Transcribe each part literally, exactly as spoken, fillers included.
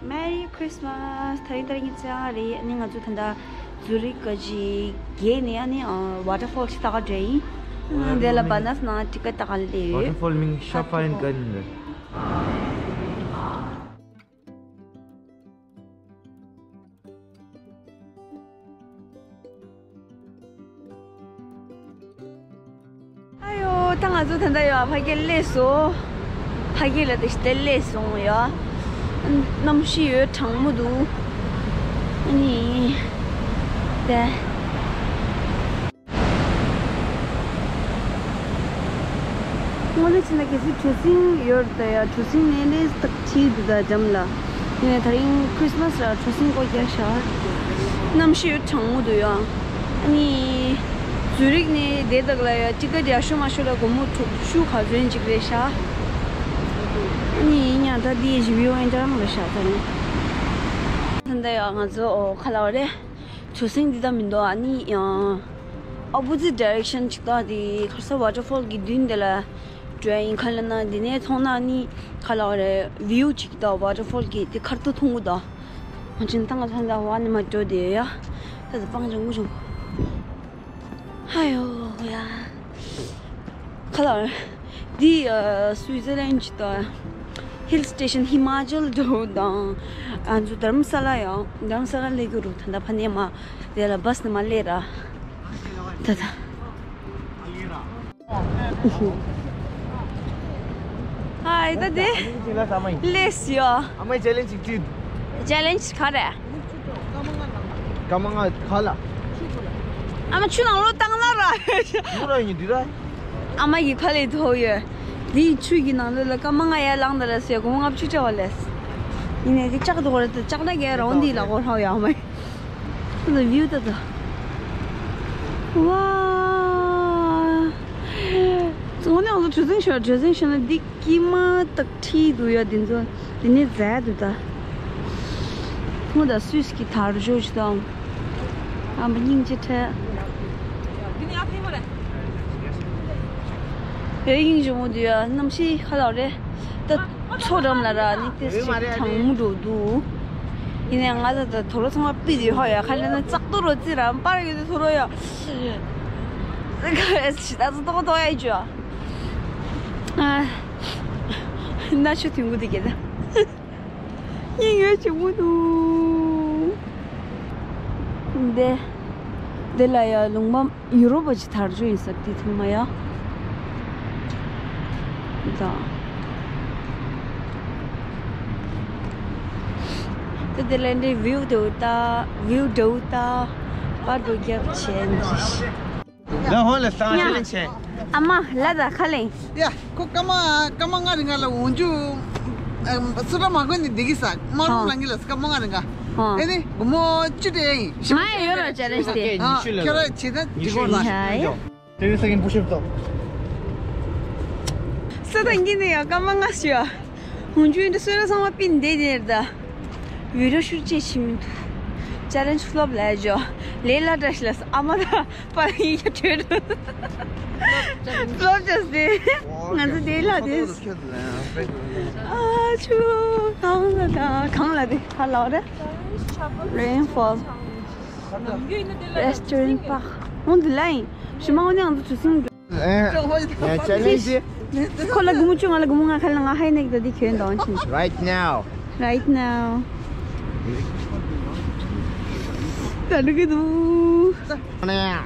Merry Christmas. ད་རིང་ད་རིང་གི་ཚེས་ལྔ་རེད། ཨ་ནི་ང་ཚོ་ད་ལྟ་ཛུ་རིག་གི་གཞིས་ཀྱི་ནས་ཨ་ནི་ཝ་ཊར་ཕོལ་ཞིག་ལྟ་ག་འགྲོ་ཡིན། ཨ་དེ་ལ་བ་ནས་ནང་ཊི་ཀེཊ་ལྟ་ག་སླེབས་ཡོད། ཝ་ཊར་ཕོལ་མིང་ཤ་ཕ་ཡིན་ག་ནི་རེད། ཨ་ཡོ། ད་ང་ཚོ་ད་ལྟ་ཡོ་ཕ་གིར་སླེབས་སོང་། ཕ་གི་ལ་དེ་ཞིག་དེ་སླེབས་སོང་ཡོ། གནམ་གཤིས་ཡོ་གྲང་མོ་འདུག་ཨ་ནི་དེ། དངོས་གནས་བྱས་ན་གལ་སྲིད་གྲུ་གཟིངས་ཡོད་ད་ཡ། གྲུ་གཟིངས་ནས་ནས་སྟག་ཁྲིད་འདུག་ད་འགྲམ་ལ། ཡིན་ནའི་ད་རིང་ཁྲི་སི་མ་སི་ར་གྲུ་གཟིངས་སྒོ་རྒྱག་ཤག་གནམ་གཤིས་གྲང་མོ་འདུག་ཡ། ཨ་ནི་ཛུ་རིག་ནས་དེ་དག་ལ་ཡ་ཊི་ཀེཊ་ཡག་ཤོས་མ་ཤོས་ལ་སྒོར་མོ་དྲུག་ཅུ་ག་ཚོད་ཅིག་རེད་ཤག་ཨ་ནི་ཡིན་ཡང་ད་འདི་ཞི་བའི་འོན་ཀྱང་རེད་ཤག་ད་ནི། ད་ལྟ་ཡ་ང་ཚོ་ཨོ་ཁ་ལག་རེད། གྲུ་གཟིངས་འདི་ལྟ་མི་འདུག་ཨ་ནི་ཡང་ཨོ་པོ་ཛིཊ་ཌའི་རེག་ཤན་ཅིག་ད་དེ་ཁར་ས་ཝ་ཊར་ཕོལ་གྱི་མདུན་དེ་ལ་འགྲོ་ཡིན། ག་ལ་ན་འདི་ནས་མཐོང་ན་ནི་ག་ལ་རེད། བིའུ་ཅིག་ད་ཝ་ཊར་ཕོལ་གྱི་དེ་ཁར་ཏུ་མཐོང་གི་ད། ང་ཅིན་ཏང་ག་ལྷན་ད་ཝ་ནི་མ་འགྲོ་དེ་ཡ། ད་དེ་སྤང་ཅང་གུ་ཅང་། ཧ་ཡོ་ཡ། ཁ་ལ་འདི་ཨ་སུའི་ཛི་ལན་ཅི་ད་ཧིལ་སི་ཊེ་ཤན་ཧི་མ་ཅལ་འགྲོ་དང་། ཨ་ཚོ་དྷརམ་ས་ལ་ཡང་དྷརམ་ས་ལ་སླེབས་རྒྱུ་རུ་ད་ད་ཕ་ནས་མ་དེ་ལ་བྷ་སི་ནས་མ་སླེབས་ར། ད་ད། ཧའི་ད་དེ་ལེས་ཡོ། ཨ་མའི་ཅེ་ལེན་ཇི་ཅིག་ཅིག་ཅེ་ལེན་ཇི་ག་རེ། སྐར་མ་ལྔ་ག་ལ། ཨ་མ་ཆུ་ནང་ལོགས་བཏང་ན་ར། མོ་ར་ཡིན་འདི་ར། ཨ་མ་ཡི་ཁ་ལས་ཐོག་ཡོད། འདིའི་ཆུ་ཡི་ནང་ལོགས་ལ་སྐར་མ་ལྔ་ཡར་ལངས་ད་ར་ཟེར་སྒོར་མོ་ལྔ་བཅུ་སྤྲད་པ་ལས། ཡིན་ནའི་དེ་ལྕགས་ཐོག་རེད་དེ་ལྕགས་དྲ་གས་རང་འདི་ལ་སྒོར་ཧྲའོ་ཡ་མ་ཡི། ད་ད་བིའུ་ད་ད། ཝ། ངོ་ནས་ང་ཚོ་གྲུ་གཟིངས་ཤོར། གྲུ་གཟིངས་ཤོར་ན་འདི་ཀྱི་མ་སྟག་ཁྲིད་འདུག་ཡ། འདི་ཚོ་འདི་ནས་མཛད་འདུག་ད། ངོ་ད་སུད་སི་གི་དར་ལྕོག་ཅིག་དང་། ཨ་མ་སྙིང་རྗེ་ཁྲལ། ཨེ་སྙིང་རྗེ་མོ་འདུག་ཡ། གནམ་གཤིས་ཁ་ལག་རེད། ད་མཚོ་འགྲམ་ལ་ར་ནི་ཏེ་ཞིག་གྲང་མོ་འགྲོ་འདུག་ཡིན་ནའི་ང་ད་ད་དོ་རོ་ཚང་མ་པི་དུས་ཧོ་ཡ། ཁ་ལ་ན་ཙག་ཏོ་རོ་ཙི་ར་པར་ཡོད་དུ་དོ་རོ་ཡ། ད་ཙི་ཏོ་ཏོ་ཡ་ཅུ། ཨ། ན་ཆུ་དུས་འགོ་དུ་གེ་ད། སྙིང་ཡོད་ཆེན་པོ་འདུག་འདི། འདི་ལ་ཡ་ལུང་པ་ཡུ་རོབ་པ་ཅིག་དར་ཆོ་ཡིན་ས་འདི་ཚང་མ་ཡ། ད། ད་འདི་ལ་འདི་བིའུ་འདྲ་བོ་ད། བིའུ་འདྲ་བོ་ད། པར་འགྲོ་རྒྱབ་བྱས་འདི། ལ་ཧོ་ལ་སང་ཤེ་ལེན་ཆེ། ཨ་མ་ལ་ད་ཁ་ལེན། ཡ། ཁོ་སྐར་མ་སྐར་མ་ལྔ་རིང་ག་ལ་འོང་རྒྱུ། སུ་ར་མ་གོ་ནི་འདི་གི་ས་མ་རུང་ལ་ངི་ལ་སྐར་མ་ལྔ་རིང་ག་ཨེ་ནི་སྒོར་མོ་བཅུ་སྤྲད་ཡིན། ང་ཡ་ཡོད་ར་ཅེ་ལེན་ཇི་དེ། ཨ་ཁྱོད་ར་བྱེད་ན་འགྲིག་གོ་ན། ཡ་ཡ། དེ་ས་གིན་པུ་ཤུབ་ཏོ། ས་ད་ངི་ནི་ཡ་སྐར་མ་ལྔ་ཞུ་ཡ། འོང་རྒྱུ་འདི་སུ་ར་ཚང་མ་པིན་དེ་དེ་ར་ད། བི་ཌིའོ་ཤུ་ཊི་བྱེད་ཤི་མི་འདུག་ཅེ་ལེན་ཇི་ཕློབ་ལ་ཡ་ཇོ། ལེ་ལ་བཀྲ་ཤིས་ལ་ཨ་མ་ད། པ་ཡིན་ཡ་བྲོས་འགྲོ། ལོབ་ཅོས་ཏེ། ང་ཚོ་དེ་ལ་དེ། ཨ་ཆུ། གང་ལ་ད་གང་ལ་དེ་ག་ལ་རེད། Rainfall Restaurant Park འོང་དེ་ལ་ཡིན། ཞུ་མ་འོང་ནི་ང་ཚོ་གྲུ་གཟིངས་འགྲོ། ཡ་ཅེ་ལེན་ཇི། ཁོ་ལ་སྒོར་མོ་བཅུ་ང་ལ་སྒོར་མོ་ལྔ། ཁ་ལ་ང་ཧའི་ནེག་ད་དེ་གྱོན་དང་ཕྱིན། Right now. Right now. ད་འགྲིག་གི་འདུག་ནས།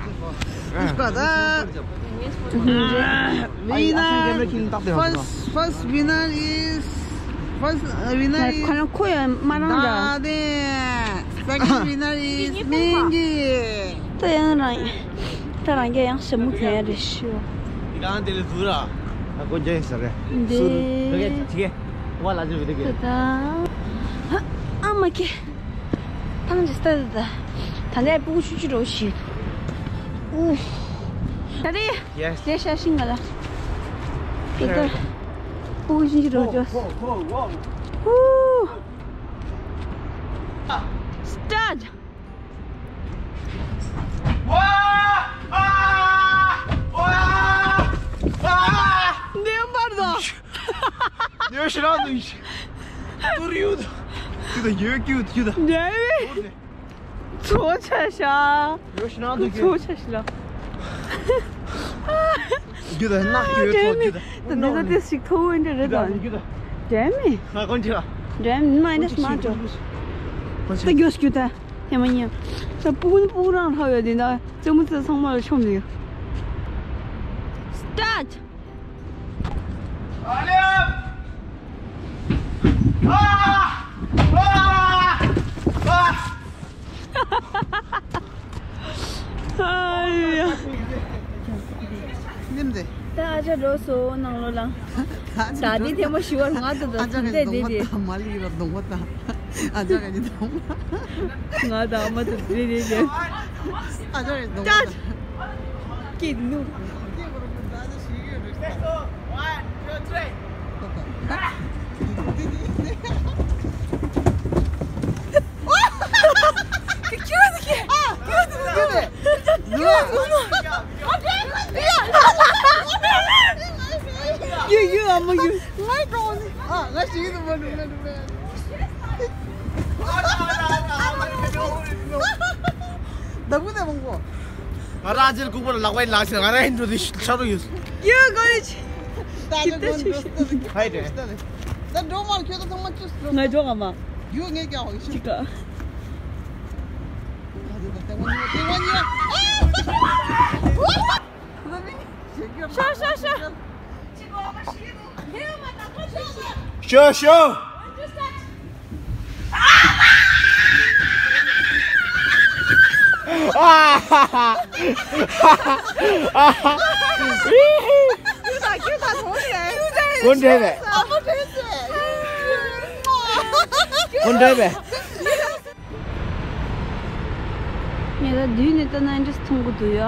Winner, first, first winner is, first winner is ཁོ་ཡང་མ་རང་ད། ད་དེ། Second winner is མིང་གི། ད་ཡང་རང་། ད་རང་རྒྱལ་ཡང་ཞྭ་མོ་གྱོན་ཡ་རེད་ཤི། ཡང་དེ་ལས་ཟུར་ར། ཨ་ཀོ་ཇེ་ས་རེད། འདི། ཟུར་རེད་ཅིག་གེ། ཝ་ལ་ཟུར་རེད་གེ། ད་ད། ཨ་མ་ཀེ། ཐང་ཅི་སྟ་ད། ད་ལས་སྤུ་གུ་ཆུ་ཆུ་འགྲོ་ཤི། ཨུ། ད་རེད། Yes. དེ་ཤ་ཤིང་ག་ལ། དེ་ད། སྤུ་གུ་ཆུ་ཆུ་འགྲོ་ཅོ། ཨུ། Start. ནེམ་པར་དོ། ནེ་ཤི་རང་དུ་ཡིན། ཏུར་ཡུད། ཁྱོད་ད་ཡོད་ཁྱོད་ད་ཁྱོད་ད། འདྲ་བའི། ཚོ་ཆ་ཤ། ཡོད་ཤི་ན་འདུག་ཁྱོད། ཚོ་ཆ་ཤི་ལ། རྒྱུ་ད་ནག་རྒྱུ་ཚོ་རྒྱུ་ད། ད་འདི་ད་ཏེ་ཞིག་ཐོ་འདྲ་རེད་ད། རྒྱུ་ད། འདྲ་མི། ང་ཀོན་ཅི་ལ། འདྲ་མི་མ་འདྲ་མ་འགྲོ། ད་རྒྱུ་རྒྱུ་ད། ཡ་མ་ཉན། ད་སྤུ་གུ་སྤུ་གུ་རང་ལྷག་ཡོད་དེ་ད། རྩེད་མོ་རྩེ་ཚང་མ་ལ་ཆོམ་ཡོད། Start. ཨ་ཡ། ནིམ་དེ། ད་ཨ་ཅག་འགྲོ་སོང་ནང་ལོགས་ལ། ད་འདི་ཐེངས་མ་ཞུ་བར་ང་ད་ད་ཨ་ཅག་གི་དེ་གདོང་པ་དེ། ད་མ་ལི་ར་གདོང་པ་ད། ཨ་ཅག་གི་གདོང་པ། ང་ད་ཨ་མ་ད་དེ་དེ་དེ། ཨ་ཅག་གི་གདོང་པ་ད། ཀི་ནུ། One, two, three. ཡུ་ཡུ་ཨ་མ་ཡུ། ང་ཞིག་ཏུ་མ་འགྲོ་ང་འགྲོ། ད་བུ་དེ་མང་པོ། ང་རང་ཅིར་ལྐུགས་པར་ལག་པའི་ལག་ཕྱིར་ང་རང་ཡིན་འགྲོ་དེ་ཤ་རུ་ཡོད། ཡོད་ག་ཡོད་ཆི། ད་ཅི་ད་ཅི་ད་འགྲོ་མ་ཁྱོད་ད་ཚང་མ་ཅུས་འགྲོ། ང་འགྲོ་ག་མ། ཡུ་ངས་ཀྱང་ཧོ་ཤི། ཅི་ག། ད་ད་ད་ད་ང་ཉོ་དེ་ང་ཉོ། ཤ་ཤ་ཤ། ཤོ་ཤོ། ཀུན་བྲལ་བས། ཀུན་བྲལ་བས། ངས་ད་མདུན་ནས་ལྟ་ན་འདྲ་མཐོང་གི་འདུག་ཡ།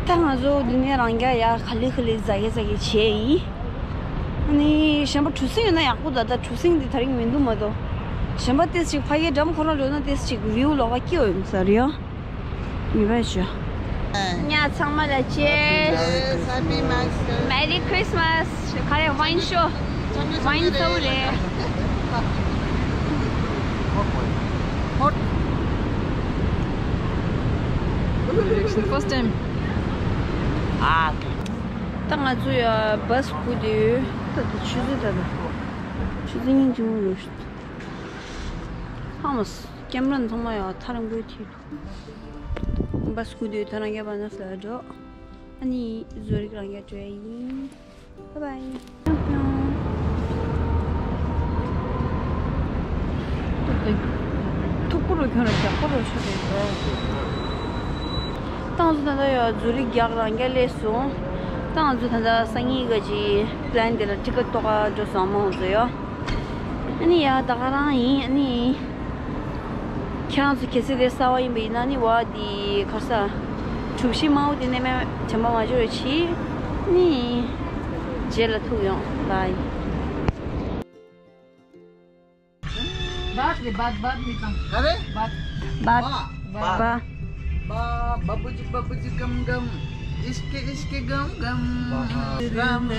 ད་ང་ཚོ་འདི་ནས་རང་རྒྱ་ཡ་ག་ལེ་ག་ལེ་ཟ་གི་ཟ་གི་བྱས་ཡིན། ཨ་ནི་གཞན་པ་གྲུ་གཟིངས་ཡོད་ན་ཡག་པོ་འདུག་ད་གྲུ་གཟིངས་འདི་དེ་རིང་མི་འདུག་མ་གཏོགས། གཞན་པ་ཏོག་ཙམ་ཕ་གིའི་འགྲམ་ཁོ་རང་འགྲོ་ན་ཏོག་ཙམ་བིའུ་ལོགས་ཀ་སྐྱིད་པོ་ཡོད་ས་རེད་ཡ། ཉི་མ་ཞུ། ཉ་ཚང་མ་ལ་cheers. Happy Merry Christmas. ག་རེ་wine show. Wine show རེད། First time. ད་ང་ཚོ་ཡ་བྷ་སི་སྒུག་བསྡད་ཡོད། ད་ད་ཆུ་ཚོད་ད་ད། ཆུ་ཚོད་སྙིང་རྗེ་མོ་རེད། ཧ་མ་སི་ཀེམ་ར་ཚང་མ་ཡ་ཐག་རིང་པོའི་ཐིག་འདུག་བྷ་སི་སྒུག་དུས་ཐོ་རངས་རྒྱབ་པ་ན་ལ་འགྲོ། ཨ་ནི་ཟུ་རིག་རང་རྒྱ་འགྲོ་ཡ་ཡིན། Bye bye. ཐུག་པོ་རུ་ཁྱོད་ར་རྒྱག་པོ་རུ་ཆོད་རེད་དོ། ཏང་ཚོ་ད་ལྟ་ཡ་ཟུ་རིག་རྒྱག་རང་རྒྱ་སླེབས་སོང་། ཏང་ཚོ་ད་ལྟ་སང་ཉིན་ག་ཅི་པི་ལན་དེ་ལ་ཊི་ཀེ་ཊི་གཏོང་ག་འགྲོ་སོང་། ཨ་མ་ཚོ་ཡ། ཨ་ནི་ཡ་ད་ག་རང་ཡིན། ཨ་ནི་ཁྱེད་རང་ཚོ་གལ་སྲིད་དེ་གསར་པ་ཡིན་པ་ཡིན་ན་ནི་བ་དེ་ག་ས་གྲུ་བཞི་དམར་པོ་དེ་ནས་མེད་བྱམས་པ་མ་བྱོས་རོགས་གྱིས། ཨ་ནི་རྗེས་ལ་ཐུག་ཡོང་། Bye. བཱད་རེད། བཱད་བཱད་མི་དང་། ག་རེ། བཱད། བཱད། བཱད། བཱད། བཱ། བཱ་བུ་ཇི་བཱ་བུ་ཇི་གམ་གམ། ཨིཤ་ཀེ་ཨིཤ་ཀེ་གམ་གམ། ར་མ།